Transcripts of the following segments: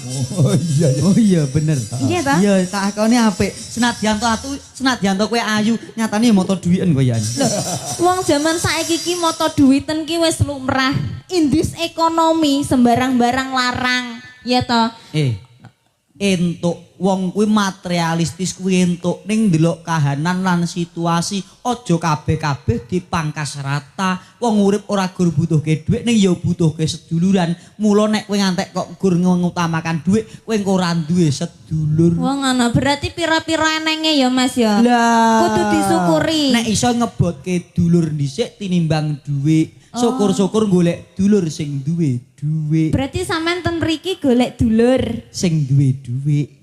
Oh iya iya. Oh iya bener. Nggih ta? Iya, tak akoni apik. Senadyan to atu, senadyan to kowe ayu, nyatane ya moto duwiten kowe ya. Lho, wong jaman saiki ki moto duwiten ki wis lumrah. Indis ekonomi sembarang barang larang, ya toh. Eh, entuk wong kuwi materialistis kuwi entuk ning ndelok kahanan lan situasi, aja kabeh-kabeh dipangkas rata. Wong urip ora gur butuhke dhuwit ning ya butuhke seduluran. Mula nek kowe ngantek kok gur ngutamakan dhuwit, kowe engko ora duwe sedulur. Wong ngono, berarti pira-pira enenge ya Mas ya. Lah, Kudu disyukuri. Nek iso ngebotke dulur dhisik tinimbang dhuwit. Syukur-syukur golek dulur sing duwe dhuwit. Berarti sampean ten mriki golek dulur. Sing duwe dhuwit.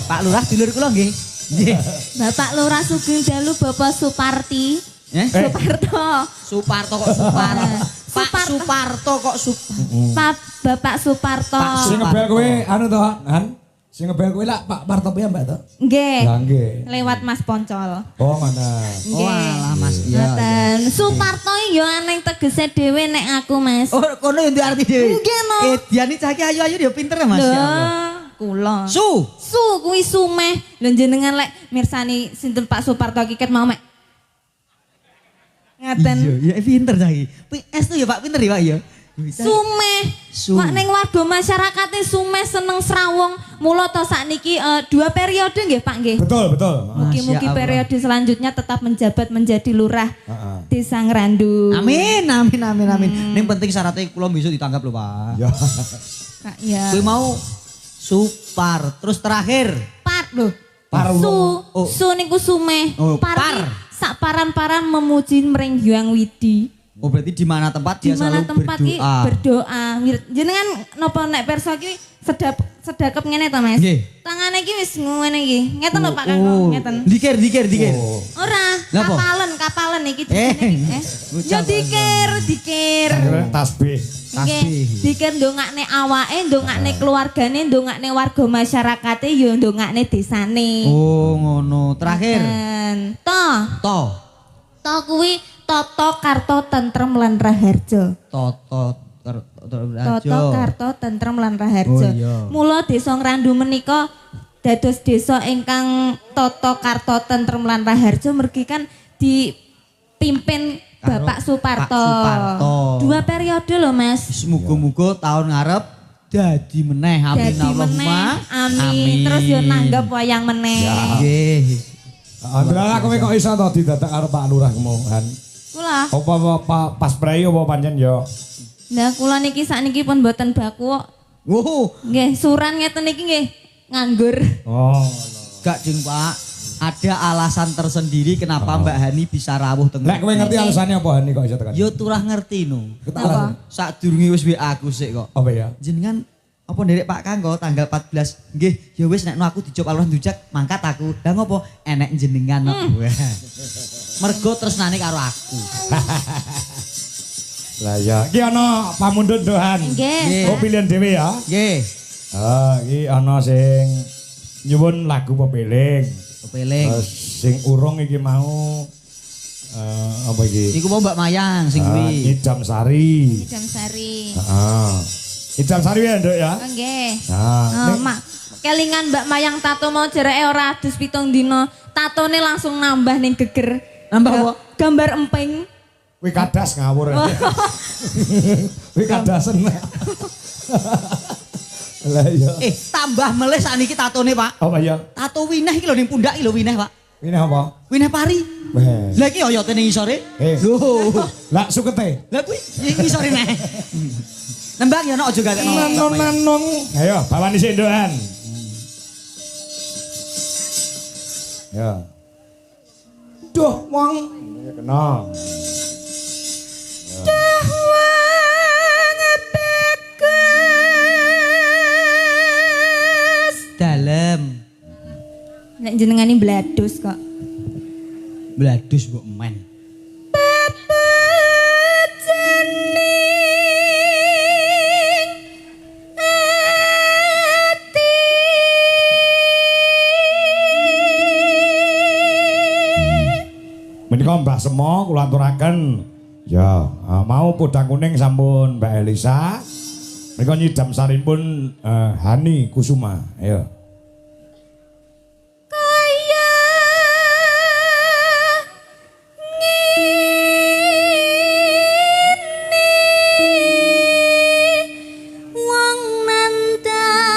Pak Lurah dulur kula nggih. Nggih. Bapak Lurah Sugeng Dalu Bapak Suparti. Eh? Suparto. Suparto kok Supar. Pak Suparto. Suparto kok Sup. Bapak Suparto. Pak Sing ngebel kowe anu to, Han? Sing ngebel kowe lak Pak Parto piyambak to? Nggih. Lah nggih. Lewat Mas Poncol. Oh mana. Oh alah Mas. Iya. Ngoten. Suparto ya aneng tegese dhewe nek aku Mas. Oh kono yo ndek arti dhewe. Nggih, no. Eh Dian iki cah iki ayu-ayu ya pinter ya Mas. Ya Allah. Lho, kula. Su. Su kuwi sumeh. Lho jenengan lek mirsani sinten Pak Suparto iki ket mau mek. Ngaten. Iya, iya pinter cah iki. PS tuh ya Pak pinter ya Pak ya. Sumeh. Su. Mak ning warga masyarakate sumeh seneng srawung. Mula to sakniki 2 periode nggih Pak nggih. Betul, betul. Mugi-mugi Masya Allah. periode selanjutnya tetap menjabat menjadi lurah Heeh. Desa Ngrandu. Amin, amin, amin, amin. Ning penting syaratnya kula besok ditanggap lho Pak. Ya. Kak, ya. Kowe mau Supar, terus terakhir Par lho. Par. Su, Oh. su niku sumeh. Oh, par. par. Sak paran-paran memuji mring Hyang Widi. Oh berarti di mana tempat dia Di mana selalu tempat ki berdoa. berdoa. Jenengan napa nek perso ki sedap sedakep ngene to Mas? Nggih. Tangane ki wis ngene iki. Ngeten lho Pak Kangko, ngeten. Dikir, dikir, dikir. Oh. Ora, Lah apa? kapalen, kapalen iki Eh, iki. bocah Yo dikir, dikir. Tasbih. Nggih, Tasbih. dikir ndongakne awake, ndongakne keluargane, ndongakne warga masyarakate, yo ndongakne desane. Oh ngono. Terakhir Ngoten. To, to. to kuwi Toto Karto Tentrem lan Raharja. Toto Toto Karto Tentrem lan Raharja. Oh, iya. Mula desa Ngrandu menika dados desa ingkang Toto Karto Tentrem lan Raharja mergi kan dipimpin Karo Bapak Suparto. Pak Suparto. 2 periode loh Mas. Muga-muga tahun ngarep dadi meneh. Amin Dadi meneh. Allahumma. Amin. Terus yo nanggap wayang meneh. Nggih. Alhamdulillah kowe kok iso to didadak karo Pak Lurah mau Han. Kula. Apa pas prei apa pancen yo? Nah kula niki sakniki pun mboten baku kok. Wow, Nggih, suran ngeten niki nggih nganggur. Oh. gak jeng Pak. Ada alasan tersendiri kenapa Mbak Hani bisa rawuh teng. Lek kowe ngerti alasannya apa Hani kok iso tekan? Yo turah ngerti no. Apa? Sadurunge wis WA aku sik kok. Apa ya? Jenengan apa nderek Pak Kangko tanggal 14. Nggih, ya wis nek no aku dijob alurah ndujak mangkat aku. Lah ngopo? Enek jenengan kok. Mergo tresnane karo aku. Lah ya, iki ana pamundhut dohan. Nggih. Oh pilihan dhewe ya. Nggih. Ah, iki ana sing nyuwun lagu pepeling. Pepeling. Sing urung iki mau apa iki? Iku mau Mbak Mayang sing kuwi. Idam Sari. Idam Sari. Heeh. Idam Sari ya, Nduk ya. Oh, nggih. Nah, Oh, mak kelingan Mbak Mayang tato mau jereke ora adus 7 dina. Tatone langsung nambah ning geger. Nambah apa? Gambar emping. Kuwi kadas ngawur. Kuwi kadasen. Lah iya. Tambah melih sakniki tatone, Pak. Apa ya? Tato wineh iki lho ning pundak iki lho wineh, Pak. Wineh apa? Wineh pari. Weh. Lah iki oyote ning ngisore. Eh. Lho. Lah sukete. Lah kuwi ngisore neh. Nembang ya nok aja gatekno. Nanong nanong. Ayo, bawani sik ndokan. Ya. Duh wong. Ya kena. Duh wong bagus. Dalem. Nek jenengane bladus kok. Bladus mbok men. Pepejening ati. Menika Mbah Semo kula aturaken. Ya, mau podang kuning sampun Mbak Elisa. Mereka nyidam saripun Hani Kusuma. Ayo. Kaya ngene wong nandang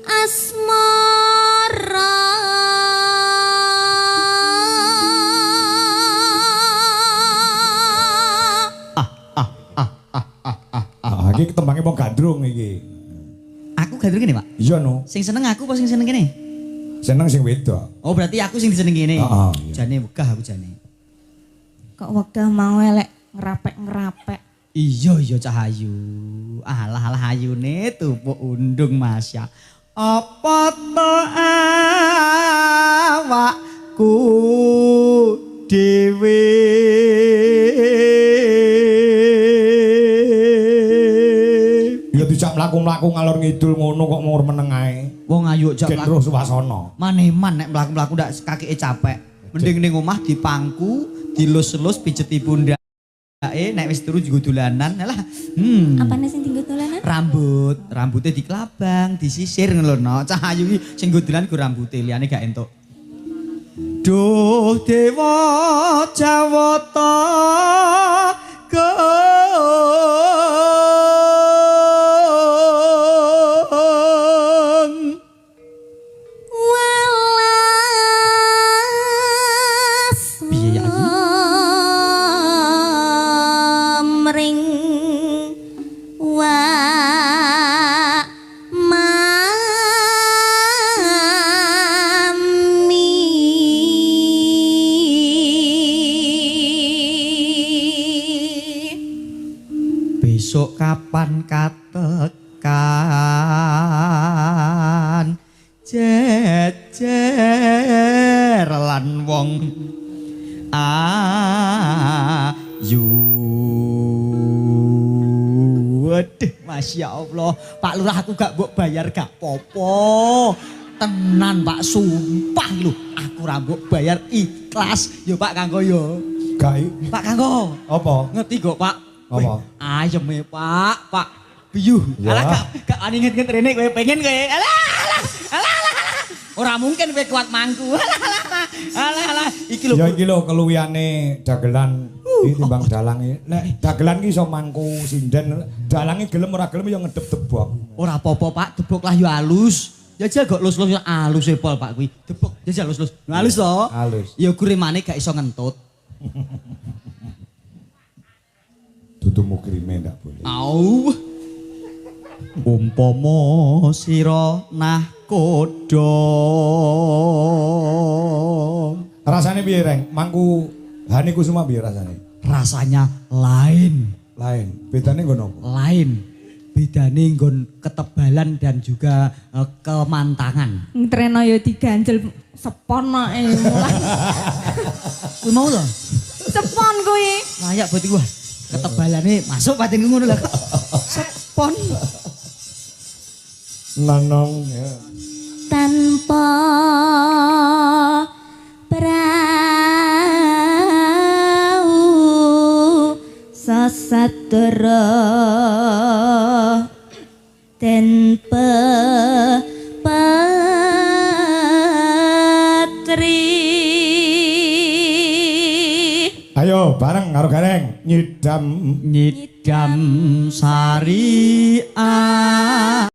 asmara Ah, iki tembange wong gandrung iki. Aku gandrung kene, Pak. Iya no. Sing seneng aku apa sing seneng kene? Seneng sing wedok. Oh, berarti aku sing diseneng kene. Heeh, iya. Jane wegah aku jane. Kok wegah mau elek ngerapek-ngerapek. Iya iya Cahayu. Alah alah ayune tupuk undung Masya. Apa to awakku dhewe? Ya dijak mlaku-mlaku ngalor ngidul ngono kok mung meneng ae. Wong ayu jak Gen mlaku. roh suasana. Maneman nek mlaku-mlaku ndak kakike capek. Mending ning omah dipangku, dilus-lus pijeti pundake, nek wis turu juga dolanan. Alah, Apane sing dienggo dolanan? Rambut, rambutnya dikelabang, disisir ngono lho, no. Cahayu iki sing nggo dolan go rambute, liyane gak entuk. Duh dewa Jawata gong. Welas Piye ya, Ayu? mring wa mami. Besok kapan katekan jejer lan wong ayu. Waduh, Masya Allah. Pak Lurah aku gak mbok bayar gak popo. Tenan Pak, sumpah lho, aku ra mbok bayar ikhlas. Yo Pak Kangko yo. Gak i. Pak Kangko. Apa? Ngerti kok Pak? Apa? Ayeme Pak, Pak. Biyuh. Ya. Alah gak ani nget-nget rene kowe pengen kowe. Alah alah alah alah. Ora mungkin kowe kuat mangku. Alah alah alah. Alah alah. Iki lho. Ya iki lho keluwihane dagelan iki timbang dalang iki. Nek dagelan iki iso mangku sinden, dalange gelem ora gelem ya ngedep debok. Ora apa-apa Pak, debok lah yo halus. Jajal kok lus-lus yo halus e pol Pak kuwi. Debok jajal lus-lus. Halus to? Halus. Ya guremane gak iso ngentut. Dudu mukrime ndak boleh. Au. Umpama sira nahkoda. Rasane piye, Reng? Mangku Hani Kusuma piye rasane? Rasanya lain. Lain. Bedane nggon apa? Lain. Bedane nggon ketebalan dan juga kemantangan. Ngreno yo diganjel sepon ae mulai. Kuwi mau to? Sepon kuwi. Layak buat iku. Ketebalane masuk batinku ngono lho. Sepon. Nanong ya. Tanpa prau sasatera den pepatri. Ayo bareng karo Gareng nyidam nyidam sari ayu.